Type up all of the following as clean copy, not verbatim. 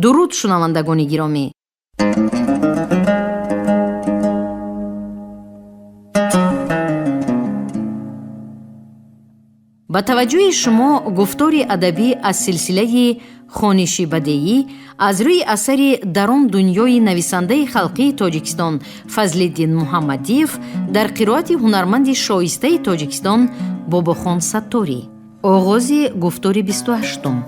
Дуруд, шунавандагони гиромӣ. Ба таваҷҷӯҳи шумо гуфтори адабӣ аз силсилаи хониши бадеӣ аз рӯи асари «Дар он дунёи» нависандаи халқии Тоҷикистон Фазлиддин Муҳаммадиев дар қироати ҳунарманди шоистаи Тоҷикистон Бобохон Сатторӣ. Оғози гуфтори 28-ум.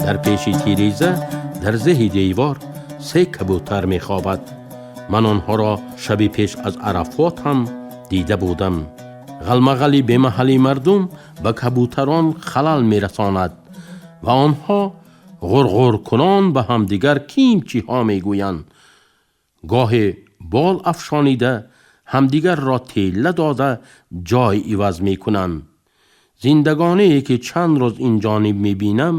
Дар пеши тиреза дар зеҳи девор се кабӯтар мехобад. Ман онҳоро шаби пеш аз Арафот ҳам дида будам. Ғалмағали бемаҳалли мардум ба кабӯтарон халал мерасонад ва онҳо ғурғуркунон ба ҳамдигар ким чиҳо мегӯянд. Гоҳе бол афшонида ҳамдигарро тела дода ҷой иваз мекунанд. Зиндагоние ки чанд рӯз ин ҷониб мебинам,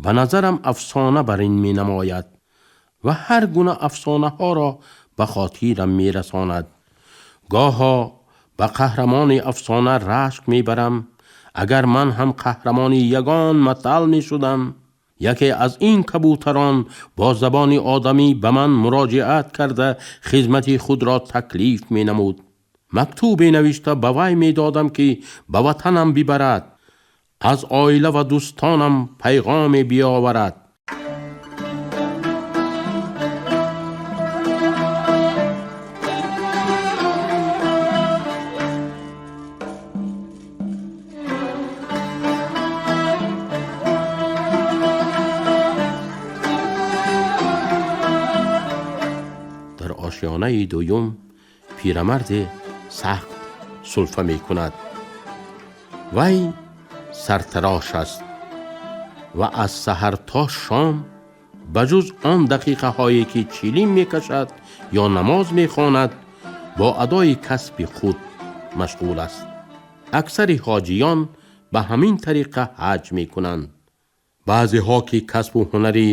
ба назарам афсона бар ин менамояд ва ҳар гуна афсонаҳоро ба хотирам мерасонад. Гоҳо ба қаҳрамони афсона рашк мебарам. Агар ман ҳам қаҳрамони ягон матал мешудам, яке аз ин кабӯтарон бо забони одамӣ ба ман муроҷиат карда хизмати худро таклиф менамуд. Мактубе навишта ба вай медодам, ки ба ватанам бибарад, аз оила ва дӯстонам пайғоме биёварад. Дар ошёнаи дуюм пирамарде сахт сулфа мекунад. Вай сартарош аст ва аз саҳар то шом ба ҷуз он дақиқаҳое ки чилим мекашад ё намоз мехонад, бо адои касби худ машғул аст. Аксари ҳоҷиён ба ҳамин тариқа ҳаҷ мекунанд. Баъзеҳо ки касбу ҳунари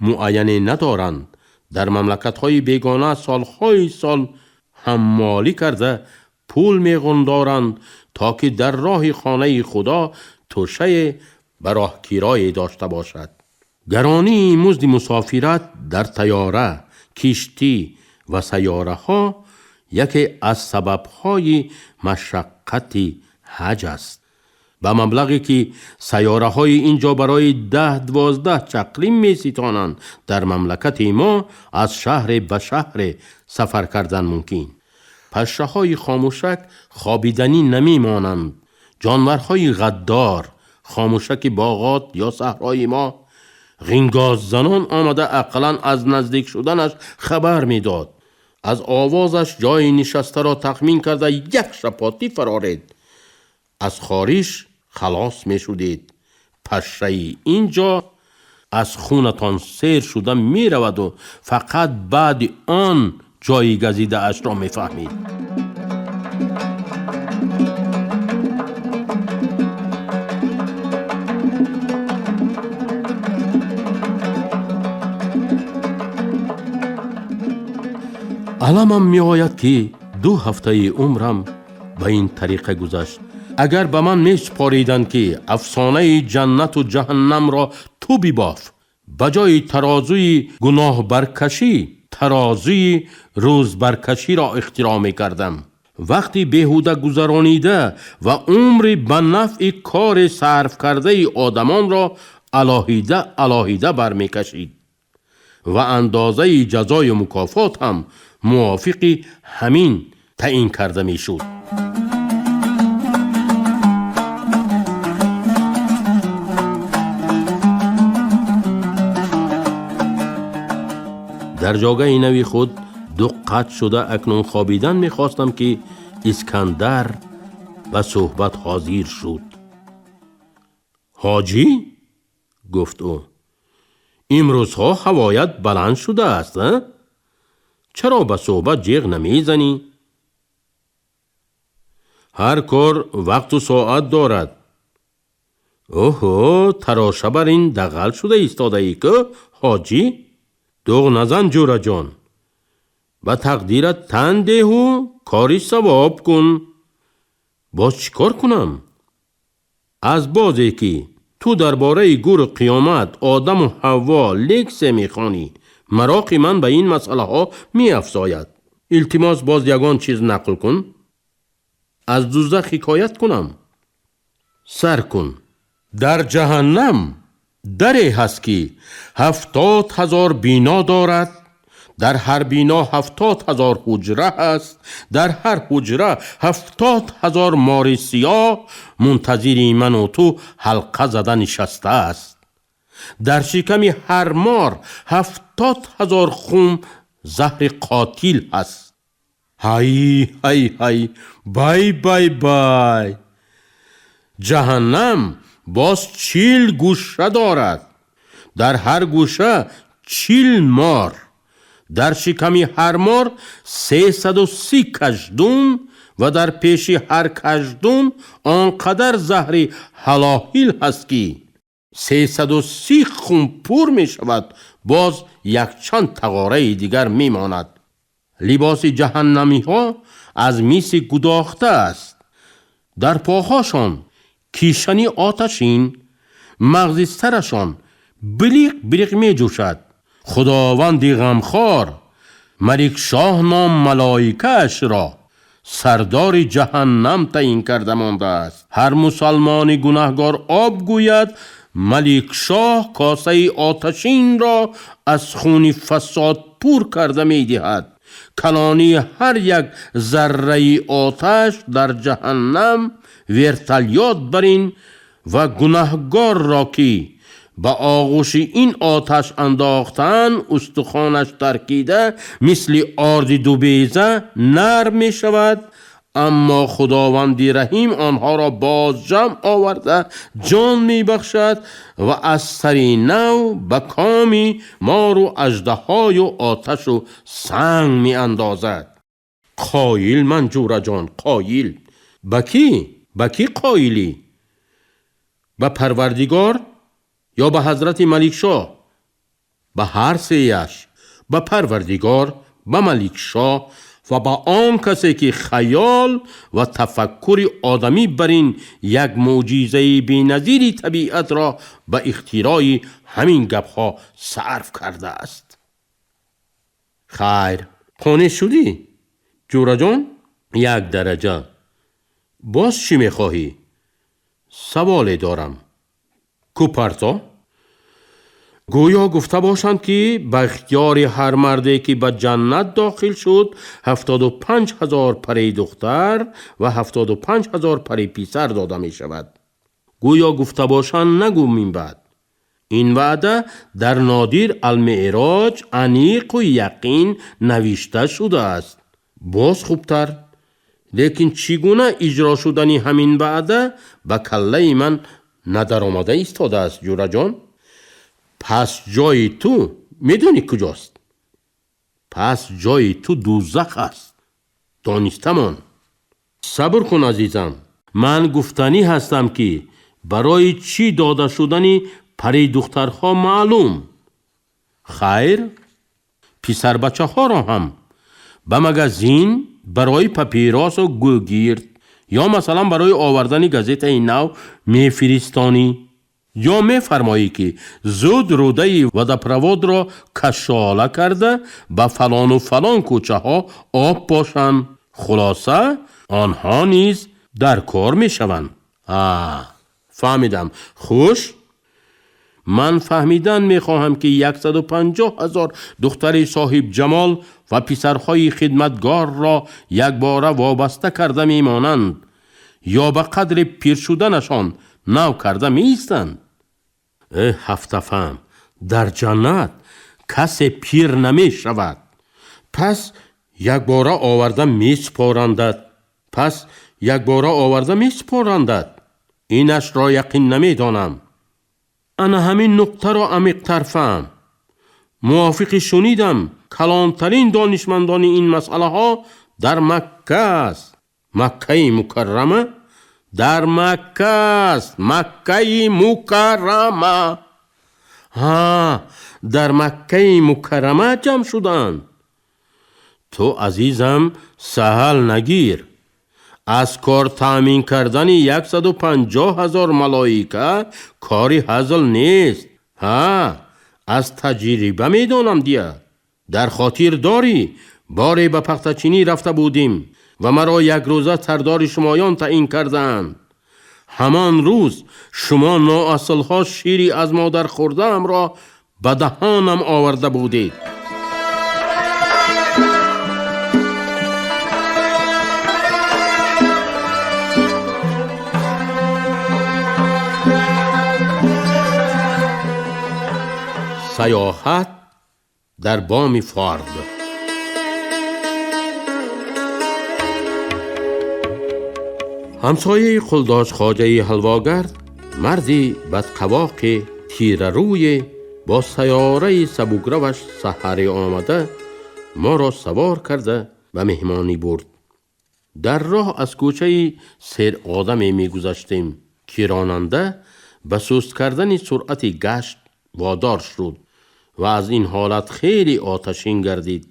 муайяне надоранд, дар мамлакатҳои бегона солҳои сол ҳаммолӣ карда пул меғундоранд, то ки дар роҳи хонаи Худо тӯшае ба роҳкирое дошта бошад. Гаронии музди мусофират дар таёра, киштӣ ва сайёраҳо яке аз сабабҳои машаққати ҳаҷ аст. Ба маблағе ки сайёраҳои ин ҷо барои 10-12 чақлим меситонанд, дар мамлакати мо аз шаҳре ба шаҳре сафар кардан мумкин. Пашшаҳои хомӯшак хобиданӣ намемонанд. Ҷонварҳои ғаддор, хомӯшаки боғот ё саҳрои мо ғингоззанон омада ақаллан аз наздик шуданаш хабар медод. Аз овозаш ҷои нишастаро тахмин карда як шапотӣ фароред, аз хориш халос мешудед. Пашшаи ин ҷо аз хунатон сер шуда мераваду фақат баъди он ҷои газидаашро мефаҳмид. Аламам меояд, ки 2 ҳафтаи умрам ба ин тариқа гузашт. Агар ба ман месупориданд, ки афсонаи ҷаннату ҷаҳаннамро ту бибоф, ба ҷои тарозуи гуноҳбаркашӣ тарозуи рӯзбаркаширо ихтироъ мекардам. Вақти беҳуда гузаронида ва умри ба нафъи кори сарф кардаи одамонро алоҳида алоҳида бармекашид ва андозаи ҷазою мукофот ҳам мувофиқи ҳамин таъин карда мешуд. Дар ҷогаи нави худ ду қат шуда акнун хобидан мехостам, ки Искандар ба суҳбат ҳозир шуд. Ҳоҷӣ? Гуфт ӯ. Имрӯзҳо ҳавоят баланд шудааст, а? Чаро ба суҳбат ҷеғ намезанӣ? Ҳар кор вақту соат дорад. Оҳо, тароша бар ин дағал шуда истодаӣ ку, ҳоҷӣ? Дуғ назан, ҷӯраҷон. Ба тақдират тан деҳу кори савоб кун. Боз чӣ кор кунам? Аз бозе ки ту дар бораи гуру қиёмат, одаму ҳавво лексия мехонӣ, мароқи ман ба ин масъалаҳо меафзояд. Илтимос, боз ягон чиз нақл кун. Аз дузах ҳикоят кунам. Сар кун. Дар ҷаҳаннам даре ҳаст, ки 70 000 бино дорад. Дар ҳар бино 70 000 ҳуҷра ҳаст. Дар ҳар ҳуҷра 70 000 мори сиёҳ мунтазири ману ту ҳалқа зада нишастааст. Дар шиками ҳар мор 70 000 хум заҳри қотил ҳаст. Ҳай, ҳай, ҳай, бай, бай, бай! Ҷаҳаннам боз 40 гӯша дорад. Дар ҳар гӯша 40 мор. Дар шиками ҳар мор 330 каждун ва дар пеши ҳар каждун он қадар заҳри ҳалоҳил ҳаст, ки 330 хум пур мешавад, боз якчанд тағораи дигар мемонад. Либоси ҷаҳаннамиҳо аз миси гудохта аст. Дар поҳошон кишани оташин, мағзи сарашон билиқ билиқ меҷӯшад. Худованди ғамхор Маликшоҳ ном малоикаашро сардори ҷаҳаннам таъин карда мондааст. Ҳар мусалмони гунаҳгор об гӯяд, Маликшоҳ косаи оташинро аз хуни фасод пур карда медиҳад. Калонии ҳар як зарраи оташ дар ҷаҳаннам вертолёт барин ва гунаҳгорро, ки ба оғӯши ин оташ андохтаанд, устухонаш таркида, мисли орди дубеза нарм мешавад. Аммо Худованди раҳим онҳоро боз ҷамъ оварда ҷон мебахшад ва аз сари нав ба коми мору аждаҳою оташу санг меандозад. Қоил ман, ҷураҷон, қоил. Ба кӣ? Ба кӣ қоилӣ? Ба Парвардигор ё ба ҳазрати Маликшоҳ? Ба ҳар сеяш: ба Парвардигор, ба Маликшоҳ ва ба он касе, ки хаёл ва тафаккури одамӣ бар ин як мӯъҷизаи беназири табиатро ба ихтирои ҳамин гапҳо сарф кардааст. Хайр, қонеъ шудӣ, ҷураҷон? Як дараҷа. Боз чӣ мехоҳӣ? Саволе дорам. Купарто. Гӯё гуфта бошанд, ки ба ихтиёри ҳар марде, ки ба ҷаннат дохил шуд, 75 000 пари духтар ва 75 000 пари писар дода мешавад. Гӯё гуфта бошанд, нагӯ минбаъд. Ин ваъда дар Нодир Алмеъроҷ аниқу яқин навишта шудааст. Боз хубтар. Лекин чӣ гуна иҷро шудани ҳамин ваъда ба каллаи ман надаромада истодааст, ҷураҷон. Пас ҷои ту медонӣ куҷост? Пас ҷои ту дузах аст, донистамон. Сабр кун, азизам. Ман гуфтанӣ ҳастам, ки барои чӣ дода шудани пари духтарҳо маълум. Хайр, писарбачаҳоро ҳам ба магазин барои папиросу гӯгирд ё масалан барои овардани газетаи нав мефиристонӣ ё мефармоӣ, ки зуд рӯдаи водопроводро кашола карда, ба фалону фалон кӯчаҳо об пошанд. Хулоса, онҳо низ дар кор мешаванд. А, фаҳмидам. Хуш, ман фаҳмидан мехоҳам, ки 150 000 духтари соҳибҷамол ва писарҳои хидматгорро якбора вобаста карда мемонанд ё ба қадри пир шуданашон нав карда меистанд? Э, ҳафтафаҳм, дар ҷаннат касе пир намешавад. Пас якбора оварда месупорандад. Пас якбора оварда месупорандад. Инашро яқин намедонам. Ана ҳамин нуқтаро амиқтар фаҳм. Мувофиқи шунидам, калонтарин донишмандони ин масъалаҳо дар Макка аст. Маккаи Мукаррама дар Макка аст. Маккаи Мукаррама. Ҳа, дар Маккаи Мукаррама ҷамъ шуданд. Ту азизам саҳал нагир. Аз кор таъмин кардани 150 000 малоика кори ҳазл нест. Ҳа, аз таҷриба медонам дия. Дар хотир дорӣ, боре ба пахтачинӣ рафта будем ва маро якрӯза сардори шумоён таъин кардаанд. Ҳамон рӯз шумо ноаслҳо шири аз модар хӯрдаамро ба даҳонам оварда будед. Саёҳат дар боми Форд. Ҳамсояи Қулдош хоҷаи ҳалвогард марди бадқавоқи тирарӯе бо сайёраи сабукраваш саҳаре омада моро савор карда ба меҳмонӣ бурд. Дар роҳ аз кӯчаи серодаме мегузаштем, ки ронанда ба суст кардани суръати гашт водор шуд ва аз ин ҳолат хеле оташин гардид.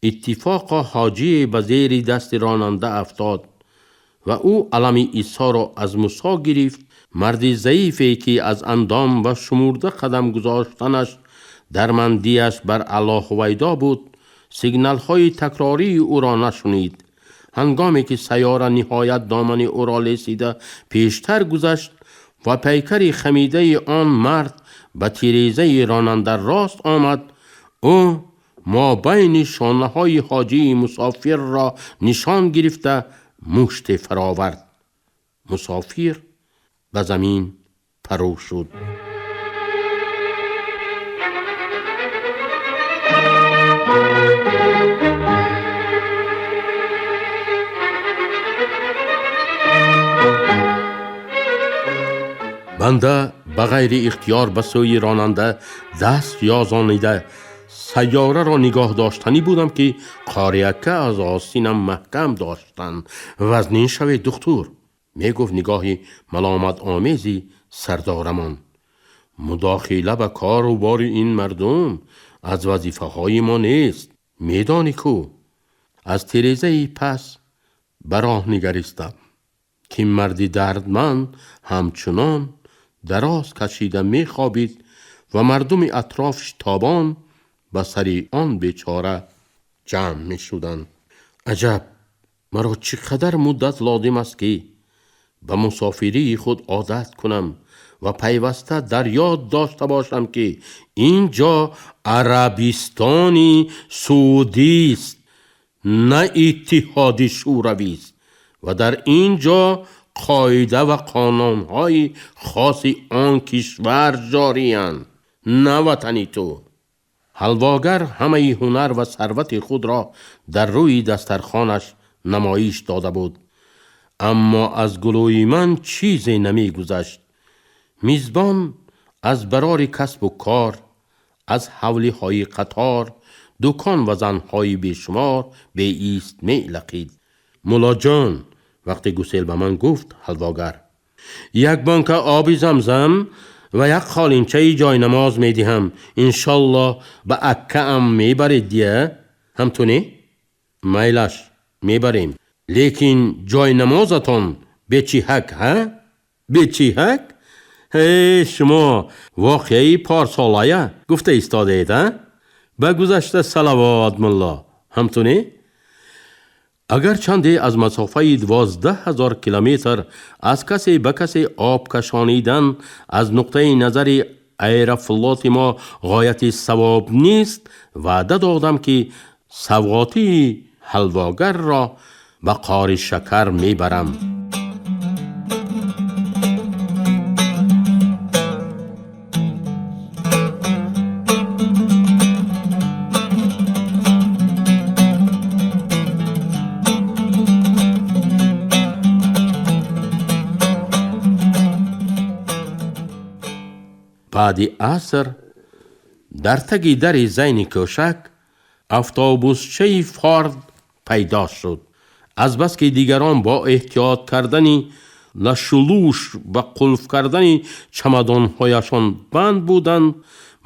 Иттифоқо ҳоҷие ба зери дасти ронанда афтод ва ӯ алами Исоро аз Мусо гирифт. Марди заифе, ки аз андом ва шумурда қадам гузоштанаш дармандиаш бар аъло ҳувайдо буд, сигналҳои такрории ӯро нашунид. Ҳангоме ки сайёра ниҳоят домани ӯро лесида пештар гузашт ва пайкари хамидаи он мард ба тирезаи ронанда рост омад, ӯ мобайни шонаҳои ҳоҷии мусофирро нишон гирифта муште фаровард. Мусофир ба замин парӯ шуд. Банда ба ғайри ихтиёр ба сӯи ронанда даст ёзонида сайёраро нигоҳ доштанӣ будам, ки қориака аз остинам маҳкам доштанд. «Вазнин шавед, духтур», мегуфт нигоҳи маломатомези сардорамон. «Мудохила ба кору бори ин мардум аз вазифаҳои мо нест, медонӣ ку?» Аз тирезаи пас ба роҳ нигаристам, ки марди дардманд ҳамчунон дароз кашида мехобид ва мардуми атроф шитобон ба сари он бечора ҷамъ мешуданд. Аҷаб, маро чӣ қадар муддат лозим аст, ки ба мусофирии худ одат кунам ва пайваста дар ёд дошта бошам, ки ин ҷо Арабистони Суудист, на Иттиҳоди Шӯравист ва дар ин ҷо қоида ва қонунҳои хоси он кишвар ҷориянд, на ватани ту. Ҳалвогар ҳамаи ҳунар ва сарвати худро дар рӯи дастархонаш намоиш дода буд, аммо аз гулӯи ман чизе намегузашт. Мизбон аз барори касбу кор, аз ҳавлиҳои қатор, дукон ва занҳои бешумор беист мелақид. «Муллоҷон», вақте гусел ба ман гуфт ҳалвогар, «як бонка оби замзам ва як қолинчаи ҷойнамоз медиҳам. Иншоллоҳ, ба аккаам мебаред дия, ҳамту не?» «Майлаш, мебарем, лекин ҷойнамозатон бечиҳак, ҳа, бечиҳак?» «Ҳе, шумо воқеаи порсолая гуфта истодаед, а? Ба гузашта салавот, мулло, ҳамту не?» Агар чанде аз масофаи 12 000 километр аз касе ба касе об кашонидан аз нуқтаи назари Аэрофлоти мо ғояти савоб нест, ваъда додам, ки савғотии ҳалвогарро ба Қори Шакар мебарам. Баъди аср дар таги дари зайни кӯшак автобусчаи Форд пайдо шуд. Азбаски дигарон бо эҳтиёт кардани лашулуш ва қулф кардани чамадонҳояшон банд буданд,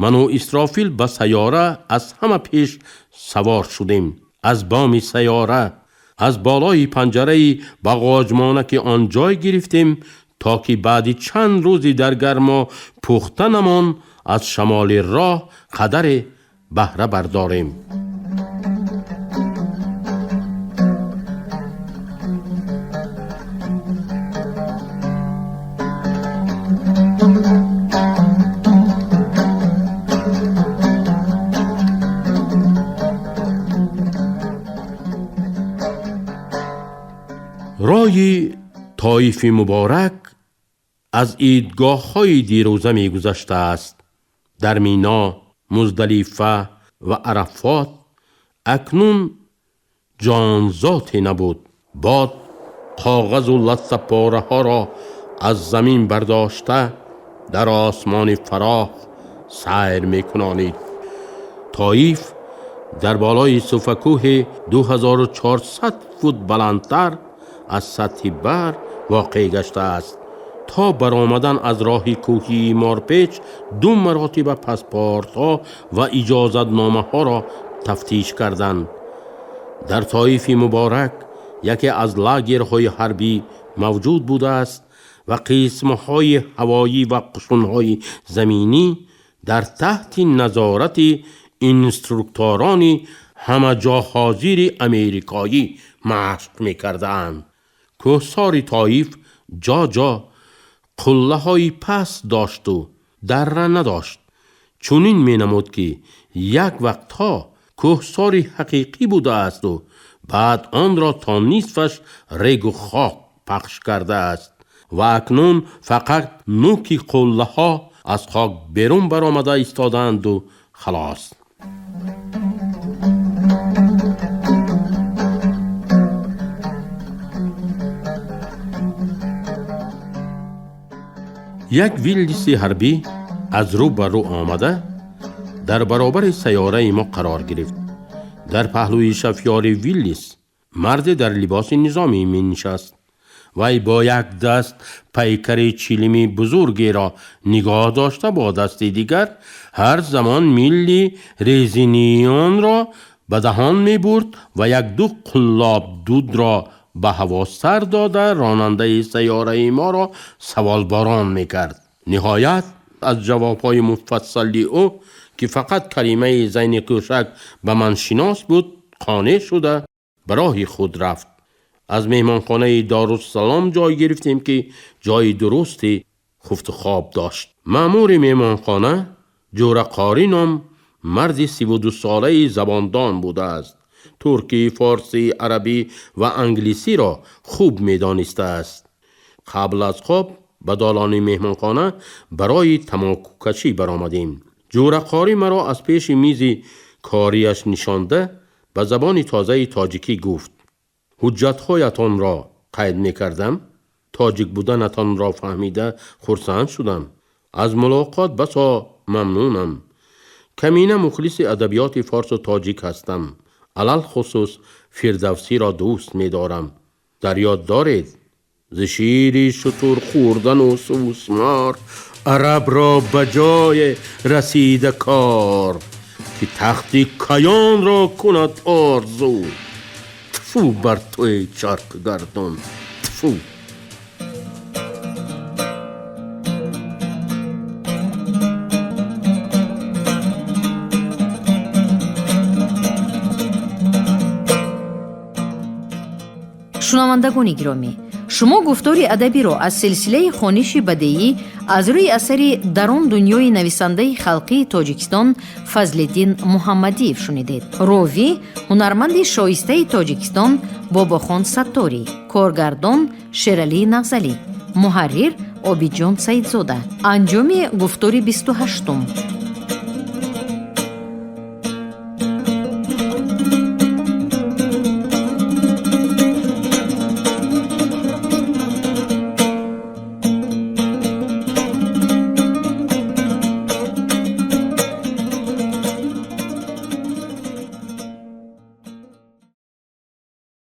ману Исрофил ба сайёра аз ҳама пеш савор шудем. Аз боми сайёра, аз болои панҷараи бағоҷмонаки он ҷой гирифтем, то ки баъди чанд рӯзи дар гармо пухтанамон аз шамоли роҳ қадаре баҳра бардорем. Роҳи Тоифи муборак аз идгоҳҳои дирӯза мегузаштааст. Дар Мино, Муздалифа ва Арафот акнун ҷонзоте набуд. Бод коғазу латтапораҳоро аз замин бардошта дар осмони фарох сайр мекунонид. Тоиф дар болои суфакӯҳи 2400 фут баландтар аз сатҳи баҳр воқеъ гаштааст. То баромадан аз роҳи кӯҳии морпеч ду маротиба паспортҳо ва иҷозатномаҳоро тафтиш карданд. Дар Тоифи муборак яке аз лагерҳои ҳарбӣ мавҷуд будааст ва қисмҳои ҳавоӣ ва қушунҳои заминӣ дар таҳти назорати инструкторони ҳамаҷоҳозири амрикоӣ машқ мекардаанд. Кӯҳсори Тоиф ҷо-ҷо қуллаҳои паст дошту дарра надошт. Чунин менамуд, ки як вақтҳо кӯҳсори ҳақиқӣ будаасту баъд онро то нисфаш регу хок пахш кардааст ва акнун фақат нӯки қуллаҳо аз хок берун баромада истодаанду халос. Як Виллиси ҳарбӣ аз рӯ ба рӯ омада дар баробари сайёраи мо қарор гирифт. Дар паҳлӯи шафёри Виллис марде дар либоси низомӣ менишаст. Вай бо як даст пайкари чилими бузургеро нигоҳ дошта, бо дасти дигар ҳар замон милли резинионро ба даҳон мебурд ва як-ду қуллоб дудро ба ҳаво сар дода ронандаи сайёраи моро саволборон мекард. Ниҳоят аз ҷавобҳои муфассали ӯ, ки фақат калимаи зайни кӯшак ба ман шинос буд, қонеъ шуда ба роҳи худ рафт. Аз меҳмонхонаи Дорусалом ҷой гирифтем, ки ҷои дурусти хуфту хоб дошт. Маъмури меҳмонхона Ҷӯрақорӣ ном марди 32солаи забондон будааст. Туркӣ, форсӣ, арабӣ ва англисиро хуб медонистааст. Қабл аз хоб ба долони меҳмонхона барои тамокукашӣ баромадем. Ҷӯрақорӣ маро аз пеши мизи кориаш нишонда ба забони тозаи тоҷикӣ гуфт: ҳуҷҷатҳоятонро қайд мекардам, тоҷик буданатонро фаҳмида хурсанд шудам. Аз мулоқот басо мамнунам. Камина мухлиси адабиёти форсу тоҷик ҳастам. Алалхусус Фирдавсиро дӯст медорам. Дар ёд доред, зи шири шутур хӯрдану сусмор арабро ба ҷое расида кор, ки тахти каёнро кунад орзу. Тфу бар ту, эй чархгардон, тфу! Шунавандагони гиромӣ, шумо гуфтори адабиро аз силсилаи хониши бадеӣ аз рӯи асари «Дар он дунёи» нависандаи халқии Тоҷикистон Фазлиддин Муҳаммадиев шунидед. Ровӣ ҳунарманди шоистаи Тоҷикистон Бобохон Сатторӣ, коргардон Шералӣ Нағзалӣ, муҳаррир Обидҷон Саидзода. Анҷоми гуфтори 28-ум.